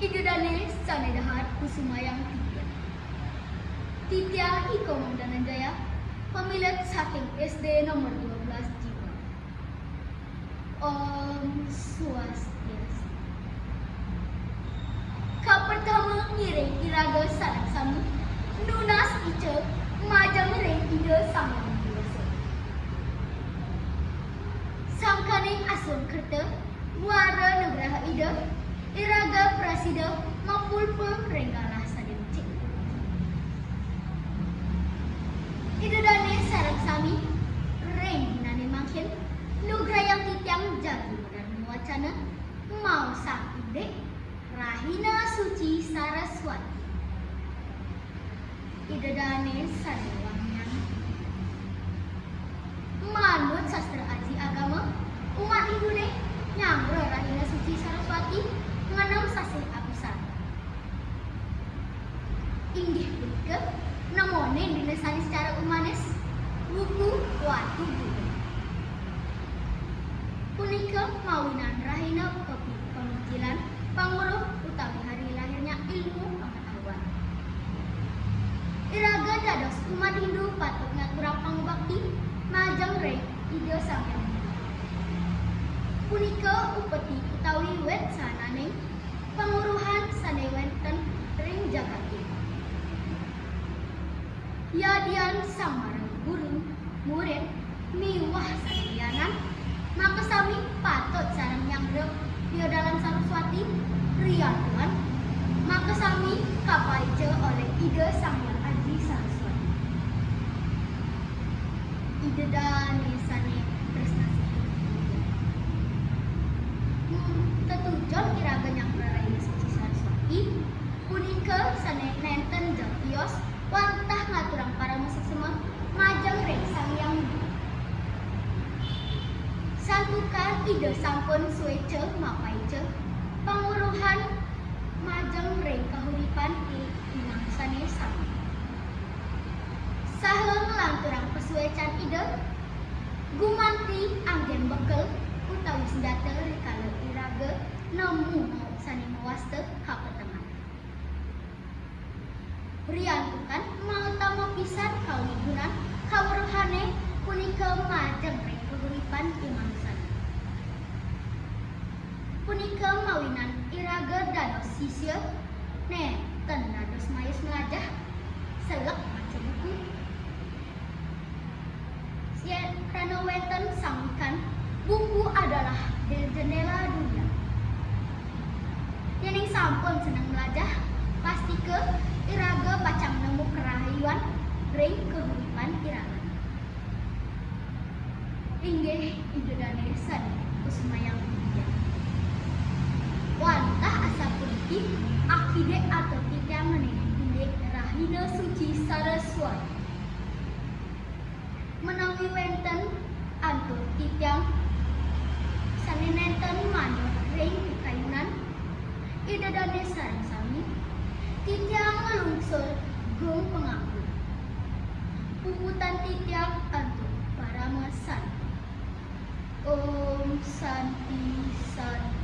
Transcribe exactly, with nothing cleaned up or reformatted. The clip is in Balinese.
Ida dane sane dahat kusumayang titiang. Titiang Iko Mang Dananjaya, pamilet saking S D nomor dua belas Jiwa. Om Swastiastu. Kapertama ngiring iraga sareng sami nunas ica majeng ring Ida Sang Hyang Widi Wasa. Sangkaning asung kerta wara nugraha Ida, iraga prasida mapulpa ring galah sane becik. Ida dane sareng sami ring dinane mangkin nugrayang titiang jagi madarma wacana maosang indik Rahina Suci Saraswati. Ida dane sane wangiang. Manut sastra aji agama, umat Hindune nyanggra Rahina Suci Saraswati ngenem sasih Apisar. Inggih punika nemonin dina sane secara umanis, buku Watu Gunung. Punika mawinan rahina pepi-, pamijilan, panguruh utawi hari lahirnya ilmu pengetahuan. Iraga dados umat Hindu patut ngaturang pangubakti majeng ring Ida Sang Hyang Widi. Punika upeti utawi wit sahananing panguruhan sane wenten ring jagate. Yadian sang mara guru, murid, miwah sane lianan, makasami patut sareng nyanggra Ida Dalan Saraswati, riantukan makasami kapaica olih Ida Sang Hyang Aji Saraswati. Ida dane sane tresna sihin. Hmm, tetujon iraga nyanggra Rahina Suci Saraswati, punika sane nenten jeng tios wantah ngaturang parama suksma majeng ring Sang Hyang Widi. Santukan Ida sampun sueca mapaica panguruhan majeng ring kahuripan i-, imang sane sami. Saha nglanturang pasuecan Ida, gumanti anggen bekel utawi senjata rikala iraga nemu sane mawasta kapetengan. Riantukan mautama pisan kawigunan kaweruhane punika majeng ring kahuripan imang sami. Punika mawinan iraga dados sisya, nenten dados mayus melajah, selek maca buku. Yen krana wenten sang wikan, buku adalah jendela dunia. Yening sampun seneng melajah, pastika iraga pacang nemu karahayuan ring kahuripan iraga. Inggih Ida Dane sane kusumayang titiang. Wantah asapuniki akidik antuk titiang ngenenin indik Rahina Suci Saraswati. Menawi wenten antuk titiang sane nenten manut ring pikayunan Ida Dane sareng sami, titiang nglungsur gung pangampura. Puputang titiang antuk parama santi. Om Santi Santi.